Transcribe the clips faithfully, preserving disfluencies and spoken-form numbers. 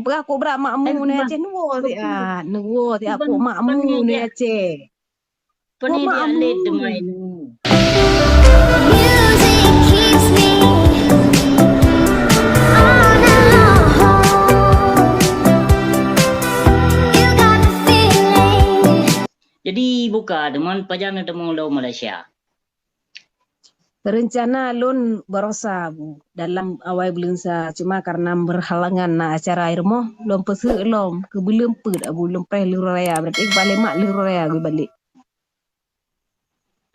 Peugah kok brat makmu neu Aceh, neuwoe siat, neuwoe siat kok makmu neu Aceh. Pane dia lét teuma inoe. Jadi buka teuma pajan teuma lom Malaysia. Reuncana lôn barosa bu dalam awai buleuen sa, cuma karena berhalangan na acara i rumoh, lôn peuseuek lom keu buleuen peuet abu lôn preh lheuh raya, berarti bak lheuh mak lheuh raya geubalek.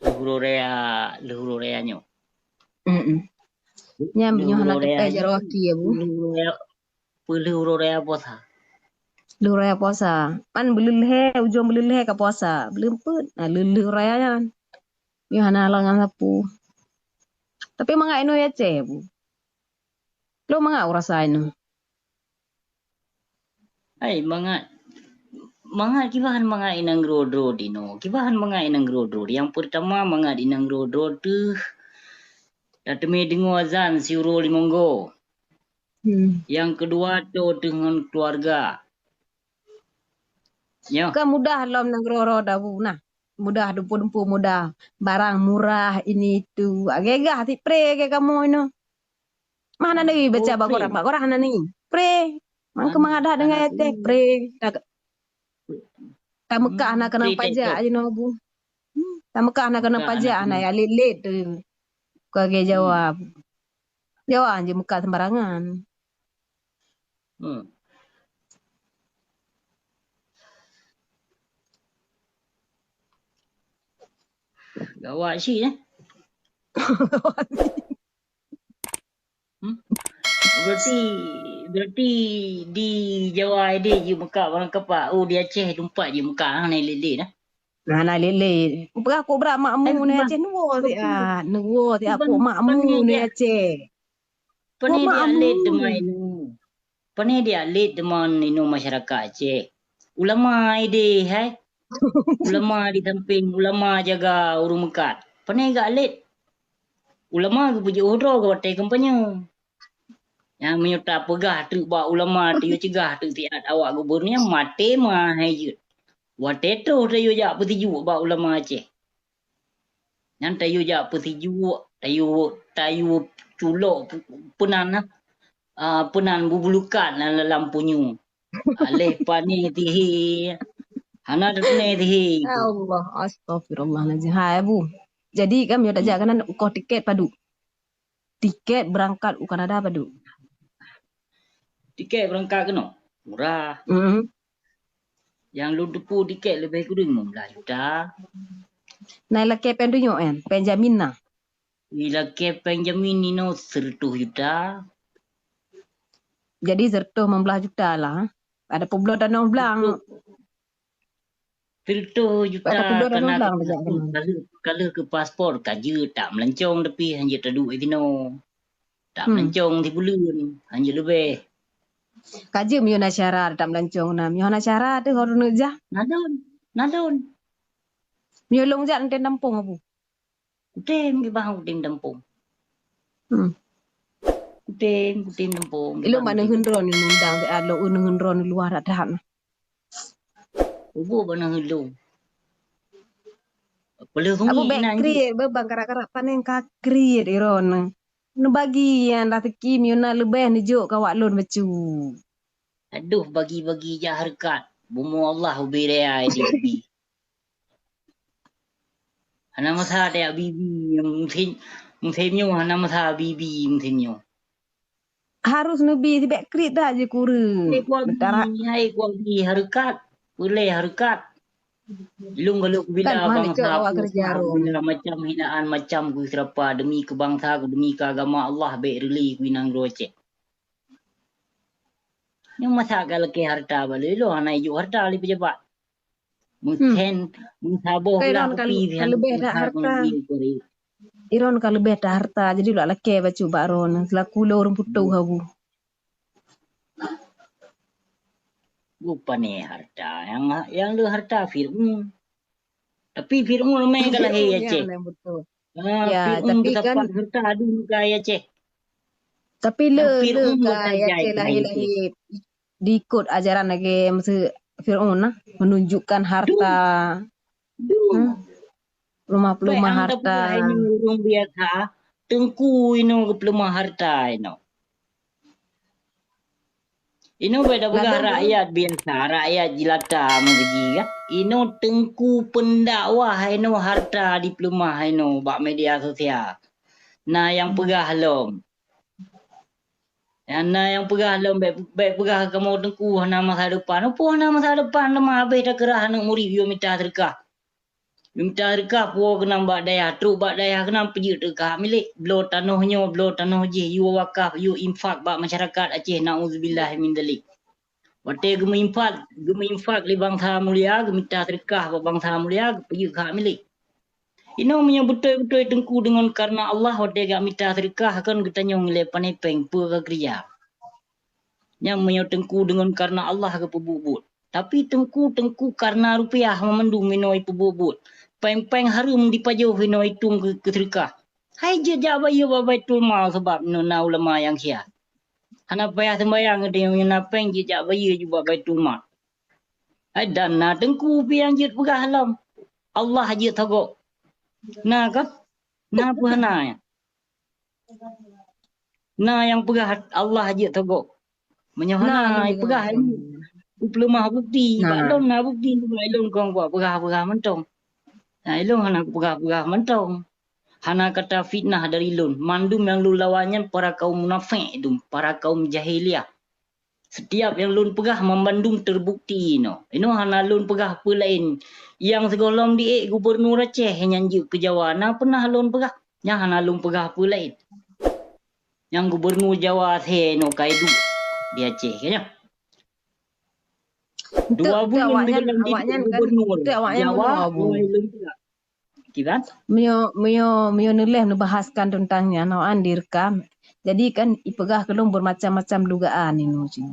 Lheuh raya, lheuh raya nyoe. Mm-mm. Nyan nyoe hana teupeh jaroe aki ya bu. Lheuh raya, peulheuh raya puasa. Lheuh raya puasa. Pan buleuen lhèe, ujong buleuen lhèe ka puasa. Buleuen peuet, nah lheuh, lheuh raya nyan. Nyoe hana halangan sapu. Tapi mangat inoe ya ceh bu. Lôn mangat urasa inoe. Hai mangat, mangat kiban mangat inong droe-droe dinoe. Kiban mangat inong droe-droe. Yang pertama mangat inong droe-droe teuh dah teumé deungoe azan siuroe limong go. Hmm. Yang kedua to teuh ngon keluarga. Nyoh. Kan mudah lom nanggroe dabu nah. Mudah dumpu-dumpu mudah. Barang murah ini itu. Agegah si pre ke kamu inoe. Mana ni baca bak korang? Bak korang hana ni. Pre. Mangke mangadah dengan teh pre. Tamekah na kena pajak aja no bu. Tamekah na kena pajak na ya lit-lit tu. Kau ke jawab. Jawab je muka sembarangan. Hmm. Gawat sih eh. Hmm? Berarti berarti di Jawa ide je mekak barang kapak. Oh di Aceh tempat je mekak hang ni lele dah. Nah, nah lele. Peugah kok brat makmu ni Aceh nuwo siat. Nuwo siat kok makmu ni Aceh. Pane dia lét teuma inoe. Pane dia lét teuma inoe masyarakat Aceh. Ulama ideh hai. Ulama di samping ulama jaga ureuëng meukat. Pane gak lét. Ulama geupeujeuet uhdroe geuh watée kampanye. Nyang meunyoe tapeugah teuk bak ulama, tayue cegah teuk siat awak gubernur nyan maté meuhai jeuet. Watée troh tayue jak peusijuek bak ulama Aceh. Nyan tayue jak peusijuek, tayue, tayue culok peunan, ah, peunan bubulukat lam punyueng. Aleh pané tihi. Hana teupeuné tihi. Ya Allah, astagfirullahalazim. Hai Abu. Jadi kan meunyoe tajak kanan ukoh tiket padum. Tiket berangkat u Kanada padum. Tiket berangkat keunoe? Murah. Mm. Nyang lôn teupeu tiket leubeh kureueng lima belas juta. Nah, ilakée péng tunyok kan? Péng jamin na. Ilakée péng jamin inoe seratus juta. Jadi seratus lima belas juta lah. Ada peuet bloe tanoh blang. Seratus juta kana kalau ke paspor ka jeuet tak melancong tapi hanya taduek di sinoe. Tak melancong di buleuen hanya leubeh. Ka jeuet meunyoe na syarat tak melancong na. Meunyoe hana syarat teuh harus neuk jah. Nadon, nadon. Meunyoe lôn jak nanti nampung abu. Kutem kibang kutem dampung. Hmm. Kutem, kutem dampung. Ilong mana hindron ni undang di alo unu hindron luar dah. Ubu mana hindron. Peleh sungi Abu bek kriet bebang karak-karak panen ka kriet iron. Nubagi yang dah teki miuna lebih nejuk kawak lon becu. Aduh bagi-bagi jah harkat. Bumu Allah ubi rea di ubi. Hana masa tajak bibi, musim, musim nyoe hana masa bibi musim nyoe. Harus neubi sibek krit dah je kure. Hai kuabi, hai kuabi hareukat, peureulée hareukat. Ilong galok kubila bangsa ku, kubila macam hinaan macam ku seurapa demi keu bangsa ku, demi keu agama Allah bék reuli ku inang droe cek. Nyang masa ka lakée harta bale lo hana ijuk harta lé pejabat. Meusen, meusaboh blah kupi sihan leubeh dak harta. Iron ka leubeh dak harta, jadi lak lakée bacut bak ron selaku lé ureuëng putôh habu. Rupane harta yang yang le harta Fir'aun. Tapi Fir'aun ramai ka lahé ya ceh. Ya, Fir'aun tapi kan harta adu ka ya ceh. Tapi le le ka ya ceh lahé-lahé. diikot ajaran lagèe meuseu Fir'aun nah, menunjukkan harta. Duh. Hmm. Peulumah-peulumah harta. Ureueng biasa, teungku inoe geupeulumah harta inoe. Inoe beda peugah rakyat biasa, rakyat jelata meugaji kan. Inoe teungku pendakwah inoe harta dipeulumah inoe bak media sosial. Na nyang peugah lom. Nyang na nyang peugah lom, bèk, bèk peugah kamoe teungku hana masa depan. Peue hana masa depan, teuma habéh takeurah aneuk murit yue mita seudeukah. Yue mita seudeukah puwoe keunong bak dayah, trok bak dayah keunong peujeuet keu hak milék. Bloe tanoh nyoe, bloe tanoh jih, yue wakaf, yue infak bak masyarakat Aceh, naudzubillah min dzalik. Watèe geumeuinfak, geumeuinfak lé bansa mulia, geumita seudeukah bak bansa mulia, geupeujeuet keu hak milék. Inoe meunyoe beutôi-beutôi teungku deungon kareuna Allah watèe geumita seudeukah, kon geutanyong ilèe pane pèng peue ka keureuja. Nyan meunyoe teungku deungon kareuna Allah geupeubuet buet. Tapi teungku, teungku kareuna rupiah mandum inoe ipeubuet buet. Pèng-pèng hareuem dipajoh inoe itueng keu, keu seudeukah. Hai jeuet jak bayeue bak Baitul Mal sabab inoe na ulama nyang siat. Hana payah seumbayang geutanyoe meunyoe na pèng jeuet jak bayeue ju bak Baitul Mal. Hai dan na teungku pih nyang jeuet peugah lom, Allah jeuet tagok. Na kan? Na peue hana nyan? Na nyang peugah Allah jeuet tagok. Meunyoe hana, peugah ilôn. Peulumah bukti, bak lôn na bukti, bak ilôn kon kupeugah-peugah mantong. Na ilôn hana kupeugah-peugah mantong. Hana kata fitnah dari lôn. Mandum nyang lôn lawan nyan para kaum munafék dum, para kaum jahiliyah. Setiap nyang lôn peugah mandum teubukti inoe. Inoe hana lôn peugah peue laén. Nyang sigohlom di ék gubernur Aceh nyan jeuet keu Jawa, na peunah lôn peugah. Nyan hana lôn peugah peue laén. Nyang gubernur Jawa asèe inoe ka iduek di Aceh, ka nyan. Dua buleuen awaknyan, awaknyan kan, gubernur Jawa, lôn peugah. Kiban? Meunyoe, meunyoe, meunyoe neuléh neubahaskan teuntang nyan, awaknyan direkam. Jadi kan ipeugah keu lôn beumacam-macam dugaan inoe cit.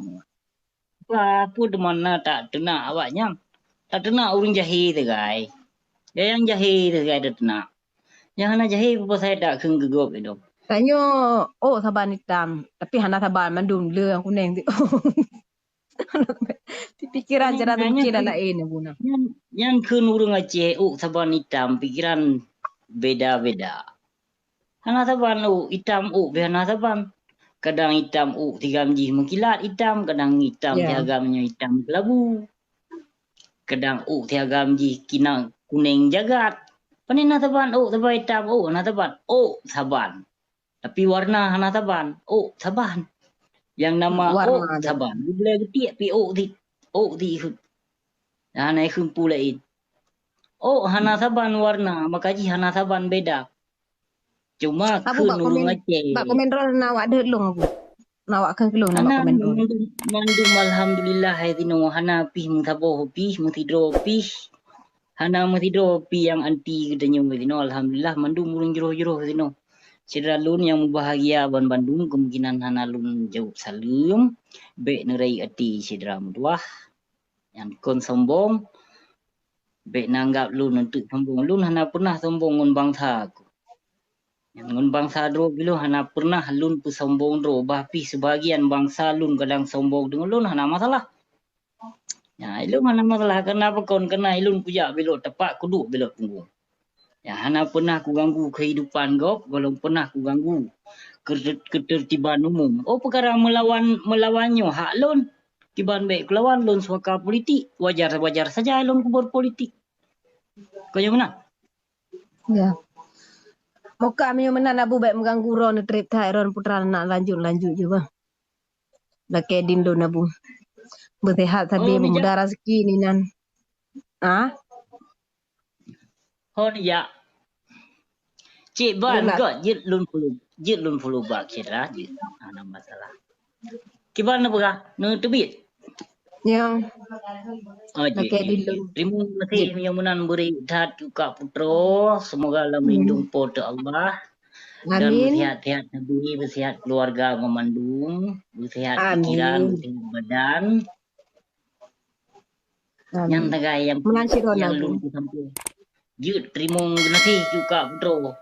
Bah, peue teuma na tateunak awaknyan? Tateunak ureueng jahé teugai. Ya nyang jahé teugai tateunak. Nyang hana jahé peue pasai takheun keu gob inoe. Tanyoe, oh, saban itam, tapi hana saban mandum le nyang kuneng tu. Pikiran cara berpikir laén, Abu, nah. Nyan, nyan kheun ureueng Aceh, ôk saban itam, pikiran beda-beda. Hana saban ôk, itam ôk pih hana saban. Kadang itam ôk sigam jih meukilat itam, kadang itam sigam nyoe itam keulabu. Kadang ôk sigam jih kinang kuneng jagat. Pane na saban ôk, saban itam ôk, hana saban. Ôk saban. Tapi warna hana saban, ôk saban. Nyang nama ôk saban. Geubri geutiek pih ôk di, ôk di ihut. Hana ikheun peue laén. Ôk hana saban warna, maka jih hana saban beda. Cuma kheun ureueng Aceh. Bak komen droe na awak deuh lôn, Abu. Na awak kheun keu lôn na bak komen droe. Mandum, mandum alhamdulillah hai sinoe, hana pih meusaboh pih, meusidroe pih. Hana meusidroe pih nyang anti geutanyoe sinoe. Alhamdulillah, mandum ureueng jroh-jroh sinoe. Syedara lôn nyang mubahgia banmandum, kemungkinan hana lôn jaweueb saleuem, bèk neurayeuk até syedara meutuwah. Nyang kon sombong, bèk neuanggab lôn eunteuk sombong. Lôn hana peunah sombong ngon bansa ku. Ngon bansa droe pih lôn hana peunah lôn peusombong droe, bah pih sibagian bansa lôn kadang sombong deungon lôn hana masalah. Nyan, ilôn hana masalah, kareuna pakon, kareuna ilôn kujak bilot tepak, kuduek bilot punggong. Nyan, hana peunah kuganggu keuhidupan gob, gohlom peunah kuganggu keuter-, keuteurtiban umum. Oh, peukara meulawan, meulawan nyoe hak lôn, kiban bèk kulawan, lôn suaka politik, wajar-wajar saja lôn kuberpolitik. Kon nyoe meunan? Ya. Moka meunyoe meunan Abu bèk meuganggu droe neutrép that, droe putra nak lanjut-lanjut ju bah. Lakèe din lôn Abu. Beuseuhat sabe, oh, beumudah raseuki inan. Ah? Hon ya. Cit ban gèt jeuet lôn follow, jeuet lôn follow back syedara jeuet. Hana masalah. Kiban neupeugah, neuteubiet. Ya. Oh, jeuet, jeuet, jeuet. Terima kasih nyang meunan bri that keu Kak Putroe. Semoga lam lindung Po teu Allah. Dan beuseuhat-seuhat sabe, beuseuhat keuluwarga banmandum, beuseuhat pikiran, beuseuhat badan. Nyan sagai nyang, nyang lôn peusampoe. Jeuet teurimong geunaséh keu Kak Putroe.